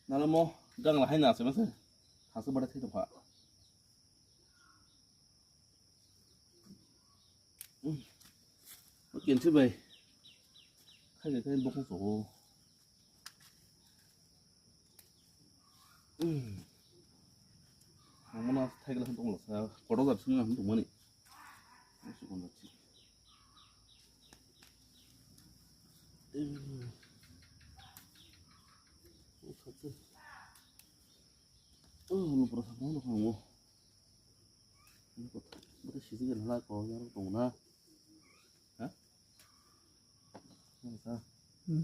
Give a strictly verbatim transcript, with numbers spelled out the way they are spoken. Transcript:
Nalamo gangla hai na se mase. Thasu bada thai tongkha. Kensi bai. Khai khai bokong sogo. Mangmana thaigla hwn tongla sa. Kodo jab sini hwn tongmani. Sukon jab sini. Oh, lupra sa mo. Lupra sa mo. Bata sisi kan hala ko yang tongna. Ha? Sa. Hmm.